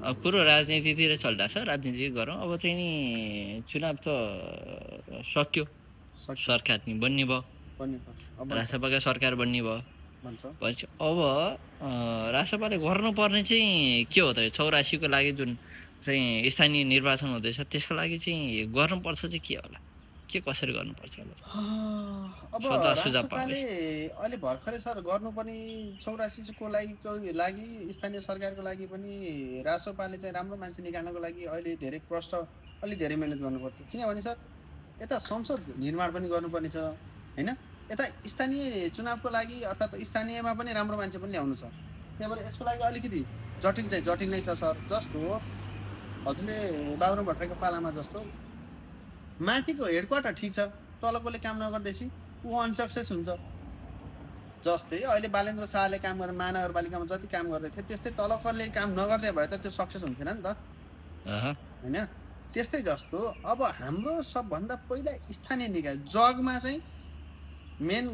कुरो राजनीतितिर चलिरहेछ, राजनीति गरौँ। अब चाहिँ नि चुनाव त सक्यो, सरकार नि बन्ने भयो, रासपाका सरकार बन्ने भयो भनेपछि अब रासपाले गर्नुपर्ने चाहिँ के हो त? 84 को लागि जुन चाहिँ स्थानीय निर्वाचन हुँदैछ त्यसको लागि चाहिँ गर्नुपर्छ चाहिँ के होला, के कसरी गर्नुपर्छ होला? अब रासपाले अहिले भर्खरै सर गर्नुपर्ने 84 को लागि स्थानीय सरकारको लागि पनि रासपाले चाहिँ राम्रो मान्छे निकाल्नको लागि अहिले धेरै प्रष्ट अलि धेरै मेहनत गर्नुपर्छ। किनभने सर यता संसद निर्माण पनि गर्नुपर्ने छ हैन, यता स्थानीय चुनावको लागि अर्थात् स्थानीयमा पनि राम्रो मान्छे पनि ल्याउनु छ। त्यही भएर यसको लागि अलिकति जटिल नै छ सर। जस्तो हजुरले बाबुराम भट्टराईको पालामा जस्तो माथिको हेडक्वार्टर ठिक छ, तलकोले काम नगर्दैछ ऊ अनसक्सेस हुन्छ। जस्तै अहिले बालेन्द्र शाहले काम गरेर महानगरपालिकामा जति काम गर्दै थियो त्यस्तै तलकोले काम नगर्दै भए त त्यो सक्सेस हुन्थेन नि त हैन। त्यस्तै जस्तो अब हाम्रो सबभन्दा पहिला स्थानीय निकाय जगमा चाहिँ मेन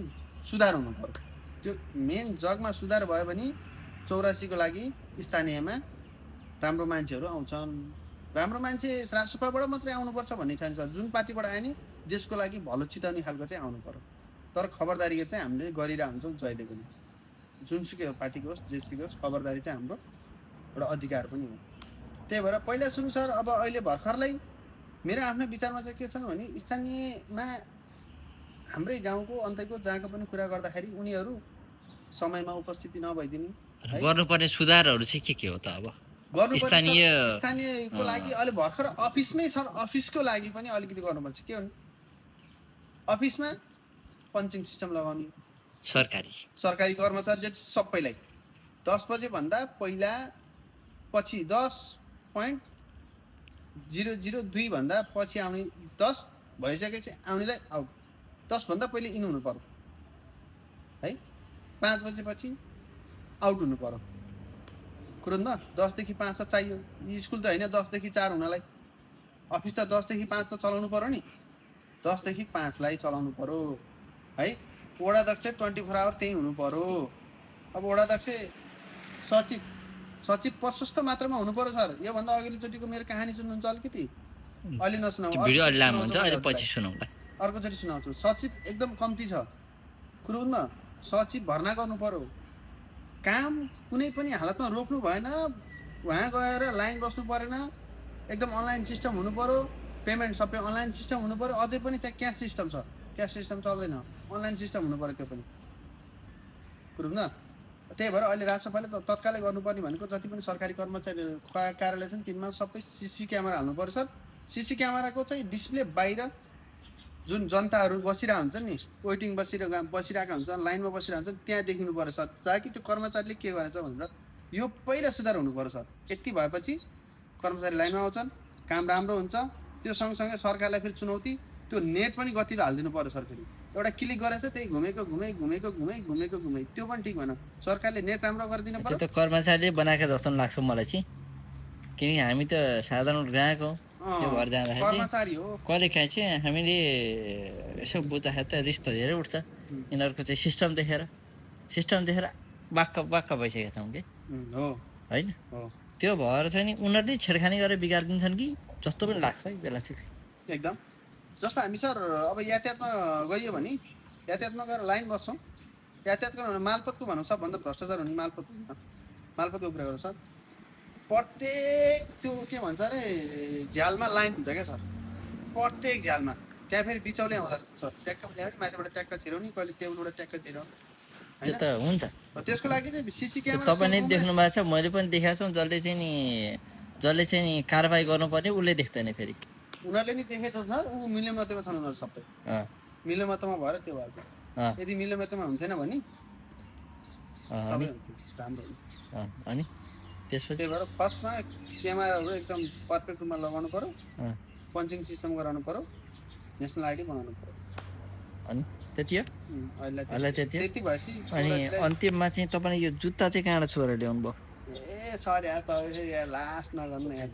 सुधार हुनु पर्यो। त्यो मेन जगमा सुधार भयो भने 84 को लागि स्थानीयमा राम्रो मान्छेहरू आउँछन्। राम्रो मान्छे रासपाबाट मात्रै आउनुपर्छ भन्ने छैन सर। जुन पार्टीबाट आए नि देशको लागि भलो चिताउने खालको चाहिँ आउनु पर्यो। तर खबरदारी चाहिँ हामीले गरिरहेको हुन्छौँ जहिले पनि, जुनसुकै पार्टीको होस् जेसुकै होस्, खबरदारी चाहिँ हाम्रो एउटा अधिकार पनि हो। त्यही भएर पहिला सुरु सर। अब अहिले भर्खरलाई मेरो आफ्नो विचारमा चाहिँ के छ भने स्थानीयमा हाम्रै गाउँको अन्तको जहाँको पनि कुरा गर्दाखेरि उनीहरू समयमा उपस्थिति नभइदिनु। गर्नुपर्ने सुधारहरू चाहिँ के हो त? अब स्थानीयको लागि अहिले भर्खर अफिसमै सर, अफिसको लागि पनि अलिकति गर्नुपर्छ। के भने अफिसमा पञ्चिङ सिस्टम लगाउने, सरकारी कर्मचारी जति सबैलाई 10 बजे भन्दा पहिला पछि 10.002 भन्दा पछि आउने, 10 भइसकेपछि आउनेलाई आउट, 10 भन्दा पहिले इन हुनु पर्यो है। 5 बजेपछि आउट हुनु पर्यो। कुरो न 10 देखि 5 त चाहियो। स्कुल त होइन 10 देखि 4 हुनलाई, अफिस त 10 देखि 5 त चलाउनु पर्यो नि। 10 देखि 5 लाई चलाउनु पर्यो है। वडा अध्यक्ष 24 आवर त्यही हुनु पर्यो। अब वडा अध्यक्ष सचिव प्रशस्त मात्रामा हुनु पर्यो सर। योभन्दा अघिल्लोचोटिको मेरो कहानी सुन्नुहुन्छ अलिकति? अहिले नसुनाऊ, अर्कोचोटि सुनाउँछु। सचिव एकदम कम्ती छ। कुरो न सचिव भर्ना गर्नु पर्यो। काम कुनै पनि हालतमा रोक्नु भएन, वहाँ गएर लाइन बस्नु परेन। एकदम अनलाइन सिस्टम हुनु पर्यो, पेमेन्ट सबै अनलाइन सिस्टम हुनु पर्यो। अझै पनि त्यहाँ क्यास सिस्टम छ, क्यास सिस्टम चल्दैन, अनलाइन सिस्टम हुनु पर्यो त्यो पनि। कुरो न त्यही भएर अहिले राजसभाले तत्कालै गर्नुपर्ने भनेको जति पनि सरकारी कर्मचारी कार्यालय छन् तिनमा सबै सीसी क्यामेरा हाल्नु पर्यो सर। सीसी क्यामेराको चाहिँ डिस्प्ले बाहिर जुन जनताहरू बसिरहेको हुन्छ नि, वेटिङ बसिरहेका हुन्छन्, लाइनमा बसिरहेको हुन्छन्, त्यहाँ देखिनु पर्यो सर, ताकि त्यो कर्मचारीले के गरेछ भनेर। यो पहिला सुधार हुनु पर्यो सर। यति भएपछि कर्मचारी लाइनमा आउँछन्, काम राम्रो हुन्छ। त्यो सँगसँगै सरकारलाई फेरि चुनौती, त्यो नेट पनि गतिलो हालिदिनु पर्यो सर। फेरि एउटा क्लिक गरेछ त्यही घुमेको त्यो पनि ठिक भएन। सरकारले नेट राम्रो गरिदिनु पर्यो। त्यो कर्मचारीले बनाएको जस्तो लाग्छ मलाई चाहिँ, किनकि हामी त साधारण ग्राहक हौ। त्यो भएर कर्मचारी हो। कहिले काहीँ चाहिँ हामीले यसो बुझ्दाखेरि त रिस त धेरै उठ्छ। यिनीहरूको चाहिँ सिस्टम देखेर बाक्क भइसकेका छौँ कि होइन। त्यो भएर चाहिँ नि उनीहरूले छेडखानी गरेर बिगारिदिन्छन् कि जस्तो पनि लाग्छ है बेला चाहिँ एकदम। जस्तो हामी सर अब यातायातमा गइयो भने यातायातमा गएर लाइन बस्छौँ। यातायात गर्नु भने मालपोतको भनौँ, सबभन्दा भ्रष्टाचार हुने मालपोतको कुरा गरौँ सर। प्रत्येक त्यो के भन्छ अरे झ्यालमा लाइन हुन्छ क्या सर, प्रत्येक झ्यालमा। त्यहाँ फेरि बिचौले आउँदा सर ट्याक्क ल्याउने, माथिबाट ट्याक्क छिराउने, कहिले टेबलबाट ट्याक्क छिराउने। त्यो त हुन्छ। त्यसको लागि चाहिँ सीसी क्यामेरा तपाईँले देख्नु भएको छ, मैले पनि देखाएको छु। जसले चाहिँ नि कारबाही गर्नुपर्ने उसले देख्दैन। फेरि उनीहरूले नि देखेको छ सर। ऊ मिलेमतेमा छन् उनीहरू सबै, मिलेमतमा भएर त्यो भएको। यदि मिलेमतमा हुन्थेन भने राम्रो। अनि त्यसपछि त्यही भएर फर्स्टमा क्यामेराहरू एकदम पर्फेक्ट रूपमा लगाउनु पर्यो, पञ्चिङ सिस्टम गराउनु पर्यो, नेसनल आइडी बनाउनु पर्यो। अनि त्यति हो अहिले त्यति भएपछि अनि अन्तिममा चाहिँ तपाईँले यो जुत्ता चाहिँ कहाँबाट छोडेर ल्याउनु भयो? ए सर यार, तपाईँ लास्ट नगर्नु यार।